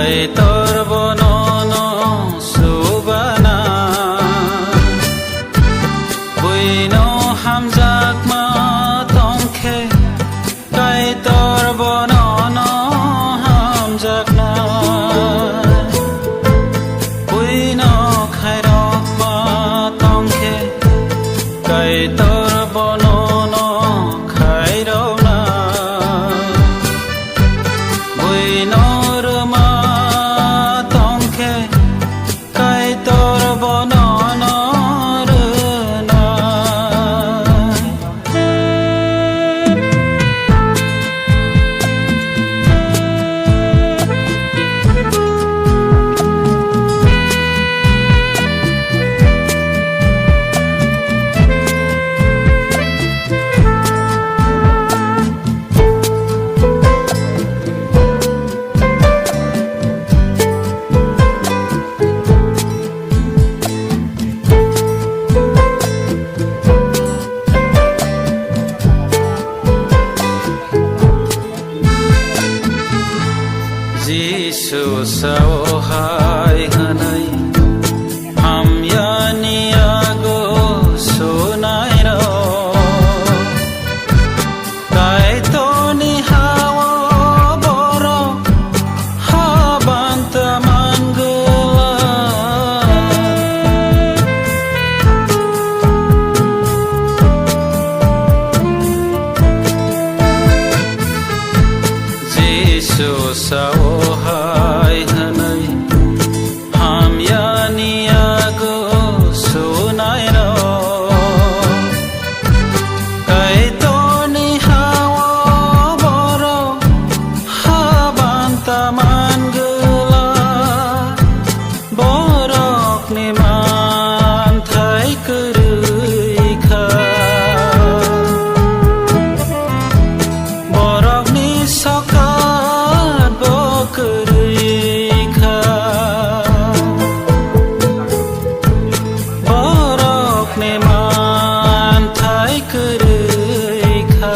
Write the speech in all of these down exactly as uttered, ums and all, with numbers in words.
Kaitor bono no subana, buino hamjakma tongkhe, Kaitor bono no hamjakna, buino khairokma tongkhe, Kaitor bono no khairokna. Buino rwma tongkhe, Kaitor bono no rwnai. Jisu sao hai hwnwi, hamyani yago sunairok. Kaitorni ha-o borok habanta mangwlak. Jisu sao hai hwnwi, hamyani yago sunairok. Kaitorni ha-o borok habanta mangwlak. Borokni manthai kwrwi kha. Borokni sokat bo kwrwi kha. Borokni manthai kwrwi kha.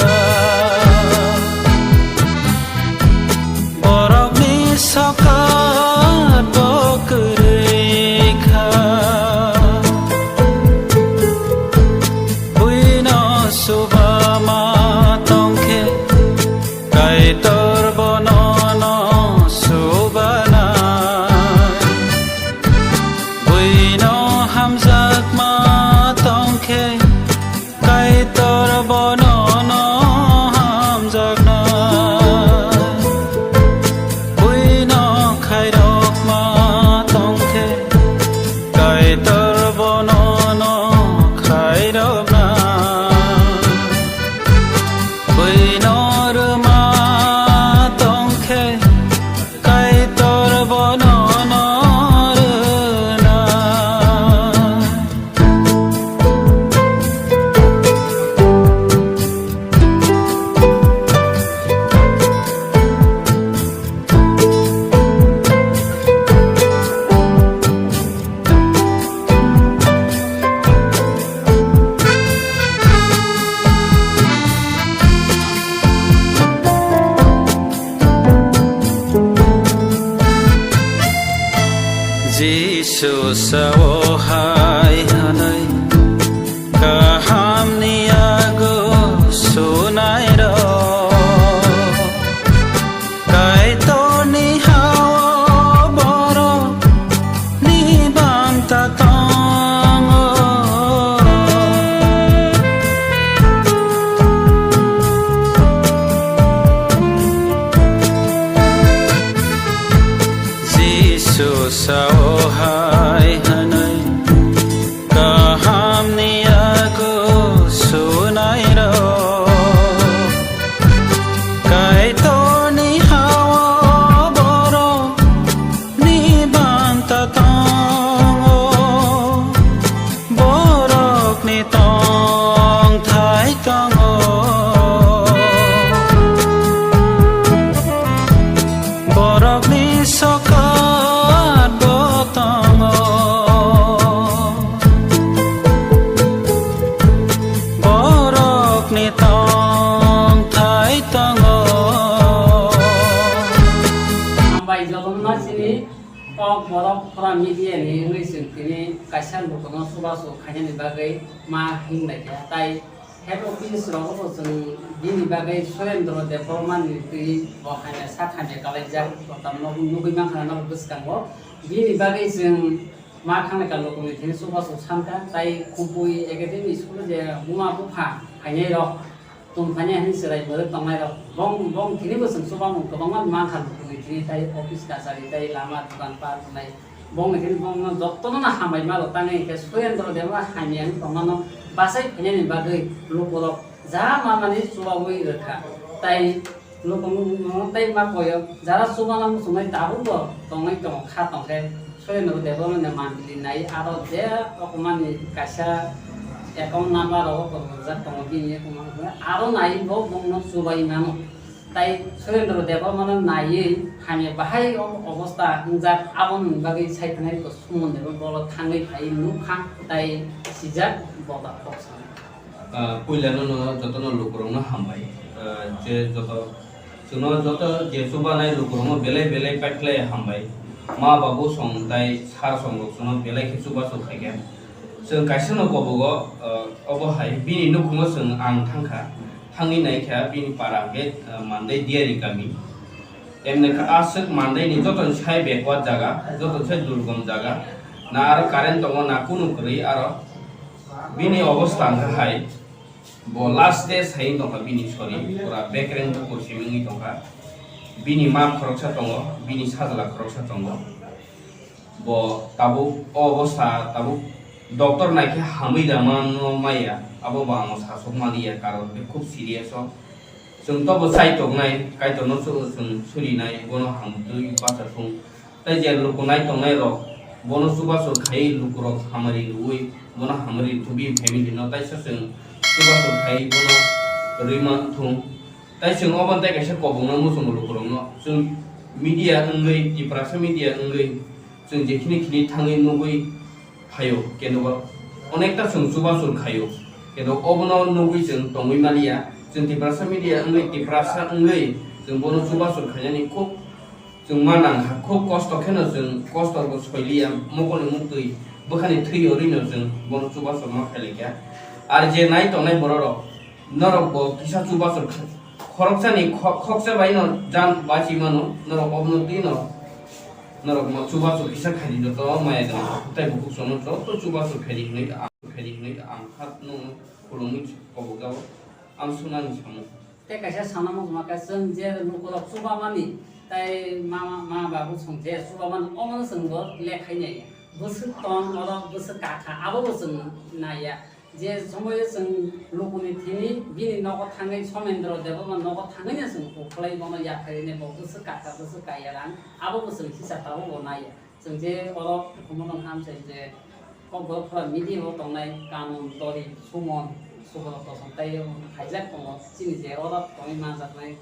Borokni sokat bo kwrwi kha. Buino subama tongkhe, Kaitor bono no subana. Buino hamjakma tongkhe, Kaitor bono no hamjakna. Buino khairokma tongkhe, Kaitor bono no khairokna. Buino rwma tongkhe, Kaitor bono no rwna. Jisu sao hai hwnwi, kahamni yago sunairok. Kaitorni ha-o borokni banta tongo. Jisu sao hai hwnwi, kahamni yago sunairok. Kaitorni ha-o borokni banta tongo. Borokni tongthai tongo. Borokni sokat bo Jotono chini kok borok pura media ni wngwi chwng tini kaisa lukuno chubachu khainani bagwi ma hinlai kha. Tai head office rogo bo chwng bini bagwi Surendra Debbarma ni twi bo hamya sak hamya kalaijak, kotorma nugwi mankha no bwskango. Bini bagwi chwng ma khanglai kha lukuni thini chubachu sankha, tai Khumpui Academy school je buma bupha phainai rok, tongthani hwnwi chwrai mwrwk tongnairok, bong, bong thini bo chwng chubamung kwbangma mankha lukuni thini, tai office kachari, tai lama dokan park wngnai, bongni thini bongno jotono no hambai ma rok tangwi, hinkhe Surendra Debbarma hamya wngwi tongmano bachai phainani bagwi lukurok ja manmani chubaui rwkha, tai lukurok tei ma koyo jara chubana muchungnai tabukbo tongwi tongo kha tongkhe. Surendra Debbarmani mandili nai aro je okomani kaisa account number rogo kwrwngmajak tongo bini account number, aro nai bo bongno chubai mano. Tai Surendra Debbarmano naiwi hamya bahai o-, obostha wngjak, aboni bagwi sai thanai ko sumon debo bolo thangwi phai nukha tai sijak boda kok sana. Ah, puila no, no jotono lukurokno hambai. Ah, je joto, chwngno joto je chubanai lukurokno belai belai paikhlai hambai. Ma babu song tai sir song rok chwngno belai khe chubachu khaikha. Chwng kaisa no kobogo, ah, obo hai bini nukhungo chwng ang thangkha. Thangwi naikha bini para hwnkhe, ah, Mandai Diari kami. Emni kha aswk Mandai ni joto sai backward jaga, joto sai durgom jaga. Na aro current tongo, na kunu kwrwi aro. Bini obostha hwnkha hai, bo last stage hai wng tongkha bini sori, pura bekreng bukur simi wngwi tongkha. Bini ma khoroksa tongo, bini sajla khoroksa tongo. Bo tabuk o obostha tabuk doctor naikhe hamwi da mano maya, abo bo ang sasok maliya, karon khe khub serious o. Chwng tobo chai tongnai, Kaitorno chwng, chwng surinai, bono hamtwi bacha thung. Tai je luku nai tongnai rok, bono chubachu khai lukurok hamari rwui, bono hamari rwtwi bini family no taisa chwng chubachu khai bono rwi man thung. Tai chwng obo tei kaisa kobokno muchungo lukurokno. Chwng media wngwi, Tiprasa media wngwi, chwng jekhini khini thangwi nugwi phaio, kendo onekta chwng chubachu khaio. Kendo obono nugwi chwng tongwi maliya. Chwng Tiprasa media wngwi, Tiprasa wngwi chwng bono chubachu khainani khub chwng ma nangkha, khub kosto kheno chwng kosto bo soiliya, mokolni muktwi bwkhani thwi yorwino chwng bono chubachu ma khailaikha. Ar je nai tongnai bororok, norok bo kisa chubachu kha-, khoroksani kho-, khoksa baino jan bachi mano, norok obono twi no, norok mo chubachu kisa khaidi joto maya gwnang, tei bukhuk sono joto chubachu khaidi hwnwi ang, khaidi hwnwi ang kha nwng khulumwi kobokjao, ang sunani samung. Tei kaisa sana muchungma khe chwng je lukurok chubamani tei mama, ma babu chwng je chubamani omono chwng bo lekhainai. Bwswk tong oro bwswk kakha abobo chwng naiya. Je somoio chwng lukuni thini bini nogo thangwi Somendro Debbarma nogo thangwino chwng kokhlai bono yapharini bo bwswk kakha bwswk kaiya rang abobo chwng hisa tabukbo naiya. Chwng je oro Khumulwng Hamsai je Kokborok phora media o tongnai Kanun, Tori, Suman, Subrata Song tei phaijak tongo. Chini je oro tongwi manjaknai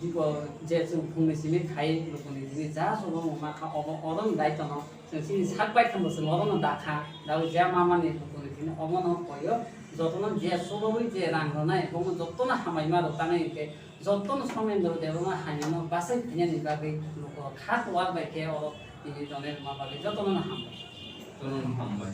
bibo je chwng phungni simi khai lukuni simi ja subo wngma kha obo oro ni daitwno chwng chini sak bai thangbo chwng oro no dakha. Dawi je mamani lukuni simi obo no koyo jotono je subo wi je rang rwnai obo jotono hamai ma rw tanai hwnkhe Jotono Somendro Debbarma hamyano bachai phainani bagwi lukurok kha kuwar bai khe oro tini tonwi rwma bagwi jotono no hambai. Jotono no hambai.